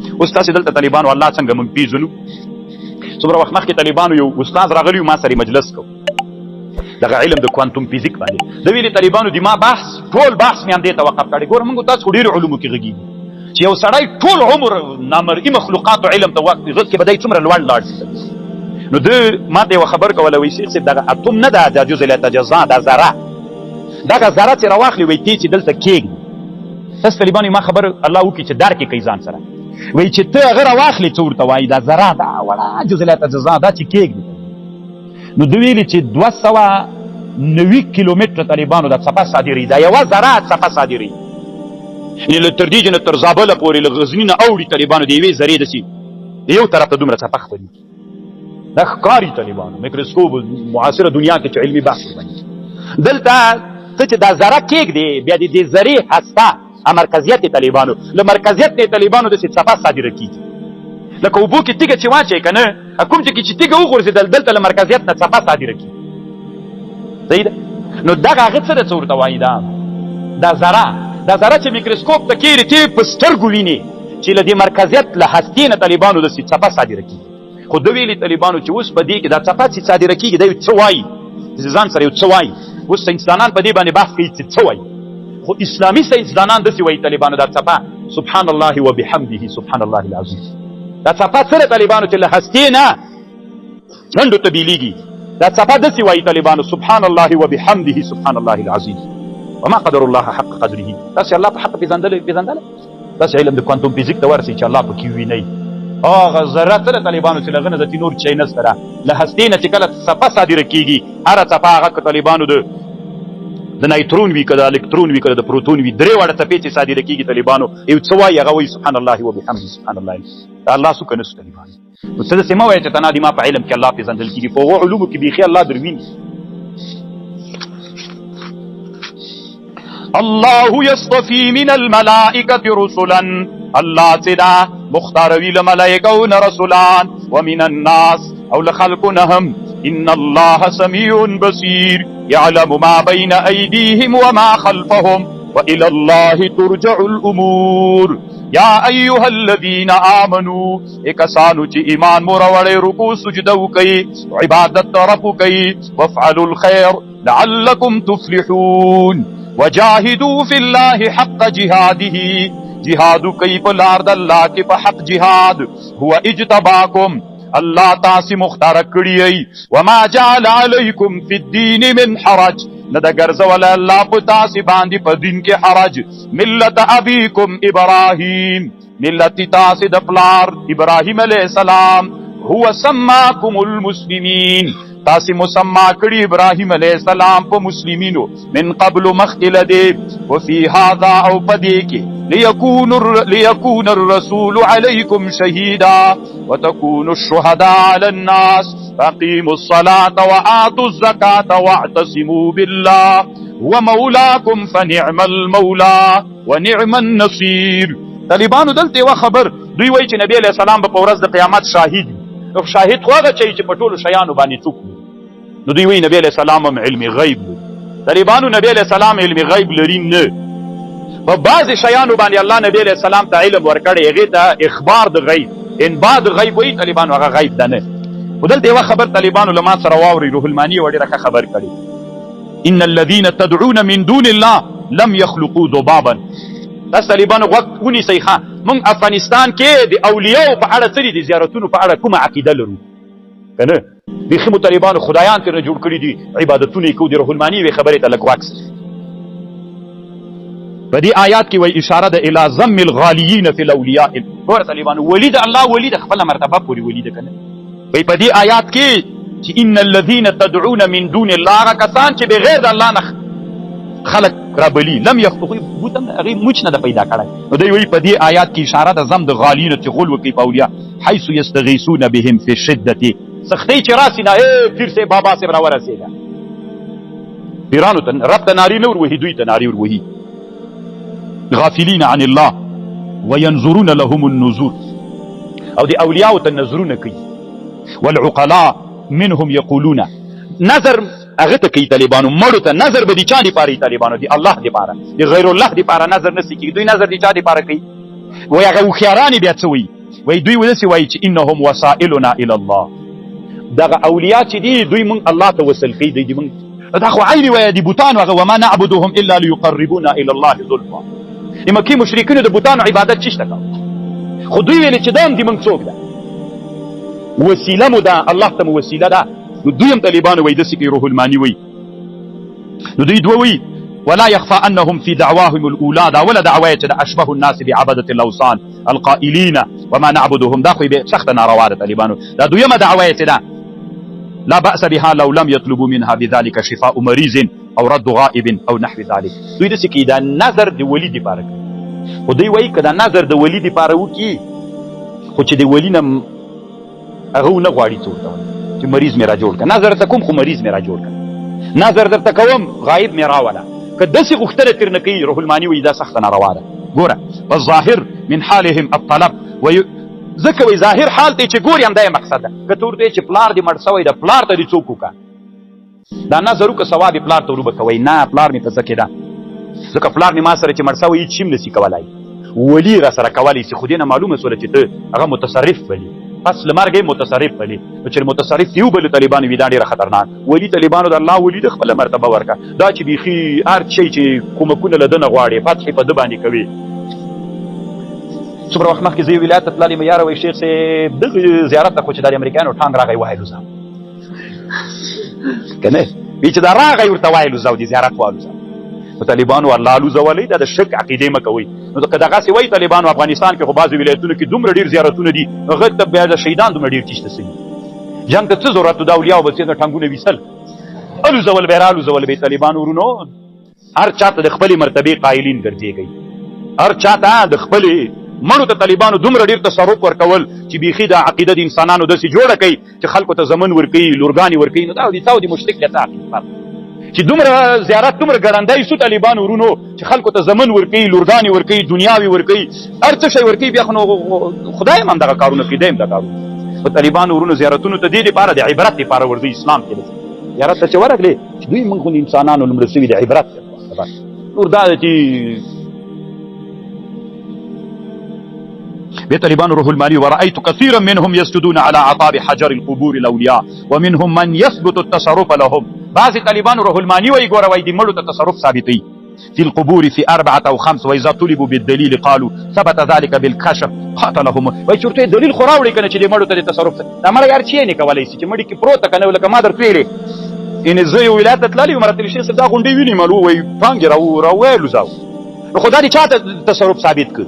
اوس تاسو دلته طالبانو الله څنګه مونږ پیژنو؟ څومره وخت مخکې طالبانو یو استاد راغلی، ما سره مجلس کو دغه علم د کوانټوم فزیک باندې. د ویلي طالبانو د ما بحث ټول بحث مې همدې ته وقف کړی. ګوره موږ تاسو ډېرو علومو کې غږېږو چې یو سړی ټول عمر نامرئي مخلوقاتو علم ته وخت غږ کې به دی څومره لوړ لاړ شي. نو ده ما ته یوه خبر کوله، وایي شیخ صاحب دغه اتوم نه ده، دا جزء لا یتجزا، دا ذره، دغه ذره چې راواخلي وایي تی چې دلته کېږدي. تاسو طالبانو ما خبر الله وکړي چې درک یې کوي ځان سره، وایي چې ته هغه راواخلې څه ورته وایي دا ذره دا وړه جزء لا یتجزا دا چې کېږدي. نو ده ویلي چې 290 کیلومتره طالبانو دا څپه صادروي، دا یوه ذره څپه صادروي، یعنې له تر دې جنه تر زابله پورې له غزني نه اوړي طالبانو د یوې ذرې داسې د یو طرف ته دومره څپه خپرېږي. دا ښکاري طالبانو میکروسکوپ معاصره دنیا کې چې علمي بحث ورباندې. دلته ته چې دا ذره کېږدې بیا د دې ذرې هسته مرکزیت طالبانو له مرکزیت نه طالبانو داسې څپه صادره کېږي، لکه اوبو کې تیږه چې واچوې که نه کوم چې کې چې تیږه وغورځېدل دلته له مرکزیت نه څپه صادره کېږي. صحیح ده؟ نو دغه هغه څه ده څه ورته وایي دا دا ذره، دا ذره چې میکروسکوپ ته کېرې ته په سترګو وینې چې له دې مرکزیت له هستې نه طالبانو داسې څپه صادره کېږي. خو ده ویلي طالبانو چې اوس په دې کې دا څپه چې صادره کېږي دا یو څه وایي، ځان سره یو څه وایي. اوس ساینسدانان په دې باندې بحث کوي چې څه وایي، خو اسلامي ساینسدانان داسې وایي طالبانو دا څپه سبحان الله وبحمده سبحان الله العظیم، دا څپه څه ده طالبانو چې له هستې نه څنډو ته بېلېږي، دا څپه داسې وایي طالبانو سبحان الله وبحمده سبحان الله العظیم وما قدر الله حق قدره. تاسې الله په حق پېژندلی پېژندلی؟ داسې علم د کوانټوم فزیک ته ورسي چې الله پکې وینئ. هغه ذره څه ده طالبانو چې له هغه نه ذاتي نور شی نشته ده، له هستې نه چې کله څپه صادره کېږي هره څپه هغه که طالبانو د نایترون وي که د الکترون وي که د پروتون وي، درې واړه څپې چې صادره کېږي طالبانو یو څه وایي هغه وایي سبحان الله وبحمده سبحان الله. دا الله څوک نه شو طالبانو. نو څه داسې مه وایه چې تنا دې ما په علم کې الله پېژندل کېږي، په هغو علومو کې بیخي الله درویني. الله یصطفی من الملائکة رسلا، الله چې دا مختاروي له ملائکو نه رسولان، ومن الناس او له خلکو نه هم. ان الله سمیع بصیر یعلم ما بین ایدیهم وما خلفهم وإلى الله ترجع الأمور. یا ایها الذین آمنو، ای کسانو چې ایمان مو راوړی رکوع سجده وکړئ، عبادت طرف وکړئ، وافعلوا الخیر لعلکم تفلحون. وجاهدوا فی الله حق جهاده، جهاد وکړئ په لار د الله کې په حق جهاد. هو اجتباکم، الله تاسې مختار کړی یئ. وما جعل علیکم فی الدین من حرج، نه ده ګرځولی الله په تاسې باندې په دین کې حرج. ملت ابیکم ابراهیم، ملت تاسې د پلار ابراهیم علیه السلام. هو سماکم المسلمین، تاسې مسما کړي ابراهیم علیه السلام په مسلمینو من قبل مخکې له دې. وفي هذا، او په دې کې لیکون الرسول علیکم شهیدا وتكونوا الشهداء على الناس فاقیموا الصلاة وآتوا الزکاة واعتصموا بالله هو مولاکم فنعم المولا ونعم النصیر. طالبانو دلته یوه خبر دوی وایي چې نبی علیه السلام به په ورځ د قیامت شاهد وي. نو شاهد خو هغه چي چې په ټولو شیانو باندې څوک وي. نو دوی وایي نبی علیه السلام هم علم غیب لري. طالبانو نبی علیه السلام علم غیب لري نه، په بعضې شیانو باندې الله نبی علیه السلام ته علم ورکړی، هغې ته اخبار د غیب انباء د غیب وایي. طالبانو هغه غیب ده نه. خو دلته یوه خبر طالبانو له ما سره واورئ، روح المانی یوه ډېره ښه خبر کړې. ان الذین تدعون من دون الله لم یخلقوا ذبابا. تاسو طالبانو غوږ ونیسئ ښه، موږ افغانستان کې د اولیاو په اړه څه دي، د زیارتونو په اړه کومه عقیده لرو که نه؟ بیخي مو طالبانو خدایان ترې نه جوړ کړي دي، عبادتونه یې کوو. د روح المانی یوې خبرې ته لږ غوږ سئ. په دې آیات کې وایي اشاره ده الی ذم الغالیین فی الاولیاء. ګوره طالبانو ولي د الله ولي د خپله مرتبه پورې ولي ده که نه؟ وایي په دې آیات کې چې ان الذین تدعون من دون الله، هغه کسان چې بغیر د الله نه خلق رابلی لم یخلقوا بوت هم هغې موچ نه ده پیدا کړی. نو دی وایي په دې آیات کې اشاره ده ذم د غالینو چې غول وکړي په اولیاء حیث یستغیثون بهم فی الشدة، سختۍ چې راسي نه ای پیر صاحب بابا صاحب راورسېده، پیرانو ته رب ته نارې نه وروهي، دوی ته نارې وروهي. غافلین عن الله وینظرون لهم النذور، او د اولیاو ته نظرونه کوي. والعقلاء منهم یقولون، نظر هغه ته کوي طالبانو مړو ته نظر به د چا دپاره وي؟ طالبانو د الله دپاره، د غیر الله دپاره نظر نه سي کېږي. دوی نظر د چا دپاره کوي؟ وایي هغه هوښیاران یې بیا څه وایي؟ وایي دوی داسې وایي چې انهم وسائلنا الی الله، دغه اولیا چې دي دوی مونږ الله ته وصل کوي، دوی دي مونږ دا خو عین وایي د بوتانو هغه وما نعبدهم الا لیقربونا الی الله زلفا. د مکې مشرکینو د بوتانو عبادت چیشته کاوه؟ خو دوی ویلې چې دا هم دي مونږ څوک ده، وسیله مو ده، الله ته مو وسیله ده. نو دوی هم طالبانو وایي داسې کوي، روح المانی وایي. نو دوی دوه وایي ولا يخفى أنهم في دعواهم الأولى، دا ولا دعوة چې د أشبه الناس بعبدة الأوثان القائلين وما نعبدهم، دا خو یې سخته ناروا ده طالبانو. دا دویمه دعوه یې چې ده لا بأس بها لو لم يطلبوا منها بذلك شفاء مريض او رد غائب او نحو ذلك. دوی داسې کوي دا نظر د ولي دپاره کوي، خو دوی وایي که دا نظر د ولي دپاره وکړي خو چې د ولي نه هغه ونه غواړي څه ورته وایي چې مریض مې را جوړ کړه، نظر ته کوم خو مریض مې را جوړ کړه، نظر درته کوم غایب مې راوله، که داسې غوښتنه ترې نه کوي روح المانی وایي دا سخته ناروا ده. ګوره والظاهر من حالهم الطلب ځکه وایي ظاهر حال ته چې ګوري همدا یې مقصد ده. که ته ورته چې پلار دې مړ سوی ده پلار ته دې څوک وکړه دا نظر وکړه ثواب یې پلار ته وروبخوئ، نه پلار مې په څه کې ده، ځکه پلار مې ما سره چې مړ سوی هېڅ شي هم نسي کولای، ولي را سره کولی سي، خو دې نه معلومه سوله چې ته هغه متصرف بلي، پس له مرګه یې متصرف بلي، نو چې متصرف یې وبلو طالبانو وي دا ډېره خطرناک ولي طالبانو د الله ولي د خپله مرتبه ورکړه، دا چې بیخي هر شی چې کومکونه له ده نه غواړي فتحې په ده باندې کوي. څومره وخت مخکې زه یو ولایت ته تللی یم، یاره وایي شیخ صاحب دغه زیارت ته خو چې دا د امریکایانو ټانګ راغی وایلو که نه وی چې دا راغی ورته وایي الوزاو دي زیارت والوزاو. نو طالبانو الله الوزولئ، دا د شرک عقیدې مه کوئ. نو که دغسې وایي طالبانو افغانستان کې خو بعضې ولایتونو کې دومره ډېر زیارتونه دي، نو هغه ته بیا د شهیدان دومره ډېر چیشته سوي، جنګ ته څه ضرورت؟ دا اولیاو به څنګه ټانګونه ویستل، الوزول به یې راالوزول به یې. طالبانو ورونو هر چاته د خپلې مرتبې قایلین ګرځېږئ، هر چاته د خپلې مړو ته طالبانو دومره ډېر تصرف ورکول چې بیخي دا عقیده د انسانانو داسې جوړه کوي چې خلکو ته زمن ورکوي، لورګانې ورکوي. نو دا د تا او د مشرک له څه عقیده فرق چې دومره زیارت دومره ګړندی سو طالبانو ورونو چې خلکو ته زمن ورکوي، لورګانې ورکوي، دنیاوې ورکوي، هر څه شی ورکوي، بیا خو نو خدای هم همدغه کارونه کوي، دی هم دا کارونه. خو طالبانو ورونو زیارتونو ته دې دپاره د عبرت دپاره ورځي، اسلام کې زیارت ته چې ورغلې چې دوی موږ غوندې انسانانو لومړه سوي د عبرت لپاره. نور دا ده چې بیا طالبان روح المانی ورأيت كثيرا منهم يسجدون على عطاب حجر القبور الاولياء ومنهم من يثبت التصرف لهم. بعض طالبان روح المانی وایي ګوره وایي د مړو ته تصرف ثابتوي في القبور في أربعة أو خمس وإذا طلبوا بالدليل قالوا ثبت ذلك بالكشف قاتلهم. وایي چې ورته دلیل خو راوړئ که نه چې د مړو ته د تصرف دا مړی هر چی نه کولی سي چې مړي کې پروت که نه، لکه ما درته ویلې یعنې زه یو ولایت ته تللی وم، راته شیخ صاحب دا غونډۍ ویني مالو وایي ټانګې راویلو زاو، نو خو دا دې چا ته تصرف ثابت کړ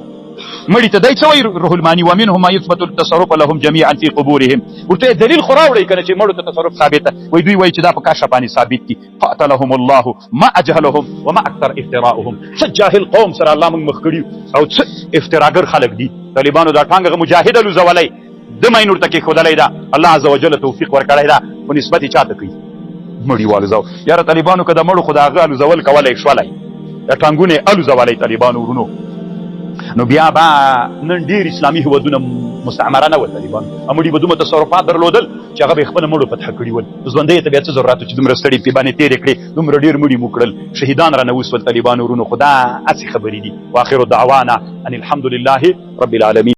مړي ته دی څه وایي روح المانی ومنهم ما يثبت التصرف لهم جميعا في قبورهم. ورته دلیل خو راوړئ که نه چې مړو ته تصرف ثابت ده، وایي دوی وایي چې دا په کشف باندې ثابت دي. قاتلهم الله ما اجهلهم وما اکثر افتراؤهم. څه جاهل قوم سره الله موږ مخ کړي او څه افتراګر خلک دي. طالبانو دا ټانګه مجاهد الوزولی د ماین ورته کېښودلی ده، الله عز وجل توفیق ورکړی ده، خو نسبت یې چاته کوي؟ مړي والوزو. یاره طالبانو که د مړو خو د هغه الوزول کولی شولی، د ټانګونه یې الوزولی طالبانو ورونو، نو بیا به نن ډېر اسلامي هېوادونه مستعمره نه وه. طالبانو مړي به دومره تصرفات درلودل چې هغه به یې خپله مړو فتح کړي ول. ژوندیو ته بیا څه ضرورت و چې دومره ستړي پرې باندې تېرې کړې، دومره ډېر مړي مو کړل، شهیدان رانه وسول طالبانو ورونو. خو دا هسې خبرې دي. واخر دعوانا ان الحمد لله رب العالمین.